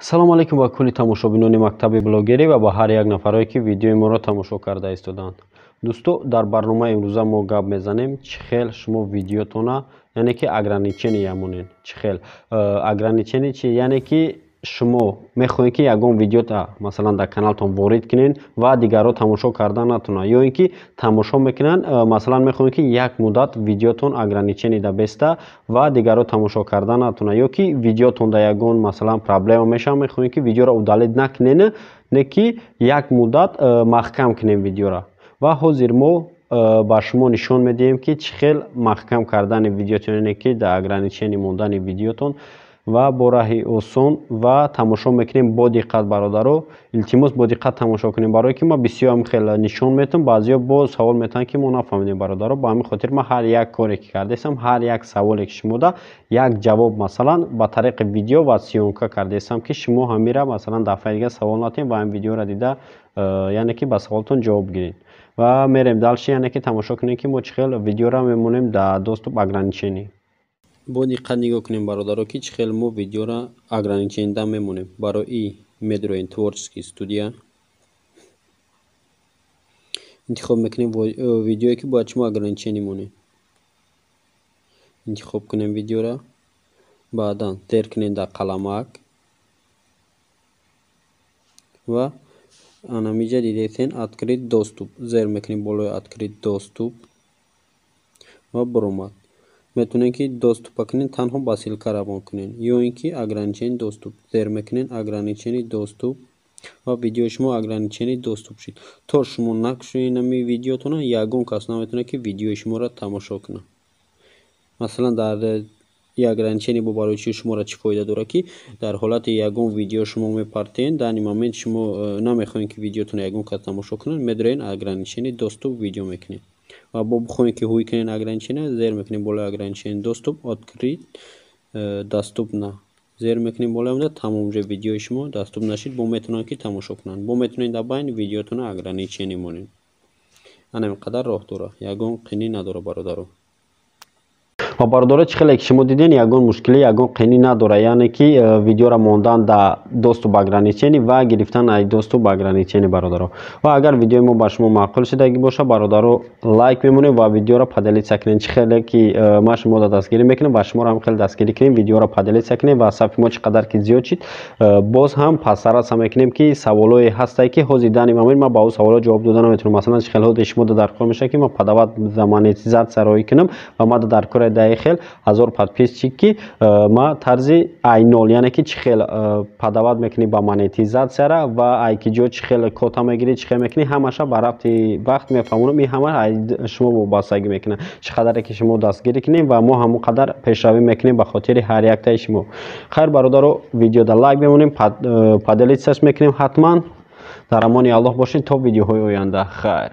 Салому алейкум ба кулли тамошобинони мактаби блогерӣ ва ба ҳар як нафарое, ки видеои моро тамошо карда истоданд. Дӯсто, дар барномаи имрӯза мо гап мезанем, чӣ хел шумо видеотона, яъне ки ограничение монед. Чӣ хел ограничение чи? Яъне ки шумо мехоҳед, ки ягон видеота, масалан, дар каналтон ворид кунед ва дигарро тамошо карда натонанд, ё ин ки тамошо мекунанд, масалан, мехоҳед, ки як муддат видеотон ограничение да беста ва дигарро тамошо карда натонанд, ё ки видеотон дар ягон, масалан, проблема мешавад, мехоҳед, ки видеоро удалить накунед, не ки як муддат маҳкам кунем видеоро. Ва ҳозир мо ба шумо нишон медиҳем, ки чӣ хел маҳкам кардани видеотон, яъне ки дар ограничение мондани видеотон ва бо раҳи осон. Ва тамошо мекунем бо диққат, бародаро, илтимос, бо диққат тамошо кунем, барое ки ман бисёр хел нишон метам, баъзеҳо боз савол метаҳанд, ки мо нафаҳмидем. Бародаро, ба ҳамин хотир ман ҳар як коре ки кардаистам, ҳар як саволе ки шумода, як ҷавоб, масалан, ба тариқи видео ва съёмка кардаистам, ки шумо ҳамира, масалан, дафъаи дига савол натиҳем ва ҳамин видеоро дида, яъне ки ба саволтон ҷавоб гиред. Ва мерем дальше, яъне ки тамошо кунем, ки мо чӣ хел видеоро мемонем дар доступ ограничение. Бо диққат нигоҳ кунем, бародаро, ки чӣ хел мо видеоро ограничение да мемонем. Барои медроем творческий студия, интихоб мекунем видеое, ки бояд шумо ограничение монед. Интихоб кунем видеоро, баъдан зер кунем дар қаламак ва анамиҷа дидетен «Открыть доступ», зер мекунем болои «Открыть доступ» ва баромад. Метавонед, ки доступа кунед, танҳо ба ссылка равон кунед, ё ин ки «Ограничение доступ» зер мекунед, «Ограничение доступ», ва видеои шумо ограничение доступ шуд. То шумо накушоед ҳамин видеотона, ягон кас наметавонад, ки видеои шуморо тамошо кунад. Масалан, дар и ограничение бо барои чи шуморо чӣ фоида дорад? Ки дар ҳолати ягон видео шумо мепартед, дар ин момент шумо намехоҳед, ки видеотонро ягон кас тамошо кунад, медроед, «Ограничение доступ видео» мекунед ва бо бихоҳед, ки ҳуй кунед ограничение, зер мекунед болои «Ограничение доступ», «Открыть доступ на» зер мекунед болои омада, тамом, уже видеои шумо доступ нашид, бо метавонанд, ки тамошо кунанд. Бо метавонед дар байни видеотонро ограничение монед. Ана ин қадар роҳ дорад, ягон қинӣ надорад, бародаро. Ва бародаро, чӣ хеле ки шумо диден, ягон мушкилӣ, ягон қинӣ надорад, яъне ки видеоро мондан дар доступ ограничение ва гирифтан аз доступ ограничение, бародаро. Ва агар видеои мо ба шумо маъқул шудагӣ боша, бародаро, лайк мемонем ва видеоро поделиться кунем. Чӣ хеле ки ман шуморо дастгирӣ мекунам ва шуморо ҳам хеле дастгирӣ кунем, видеоро поделиться кунем ва сафи мо чӣ қадар ки зиёд шид, боз ҳам постараться мекунем, ки саволое ҳастае, ки ҳозир данный момент ман ба ӯ саволо ҷавоб дода наметавонам. Масалан, чӣ хел ҳозир шумо дар кор мешавад, ки ман подавать за монетизация роҳӣ кунам ва ман дар кори даи хел 1000 подписчик, ки ма тарзи айнол, яъне ки чӣ хел подавать мекунӣ ба монетизатсияра ва ай ки ҷо чӣ хел кота мегирӣ, чӣ хел мекунӣ, ҳамаша ба рафти вақт мефаҳмонам. Ин ҳама ай шумо вобастагӣ мекунад. Чӣ қадаре ки шумо дастгирӣ кунем ва мо ҳамон қадар пешравӣ мекунем ба хотири ҳар яктаи шумо. Хайр, бародаро, видеода лайк мемонем, поделиться ш мекунем ҳатман. Дар амони Аллоҳ бошед то видеоҳои оянда. Хайр.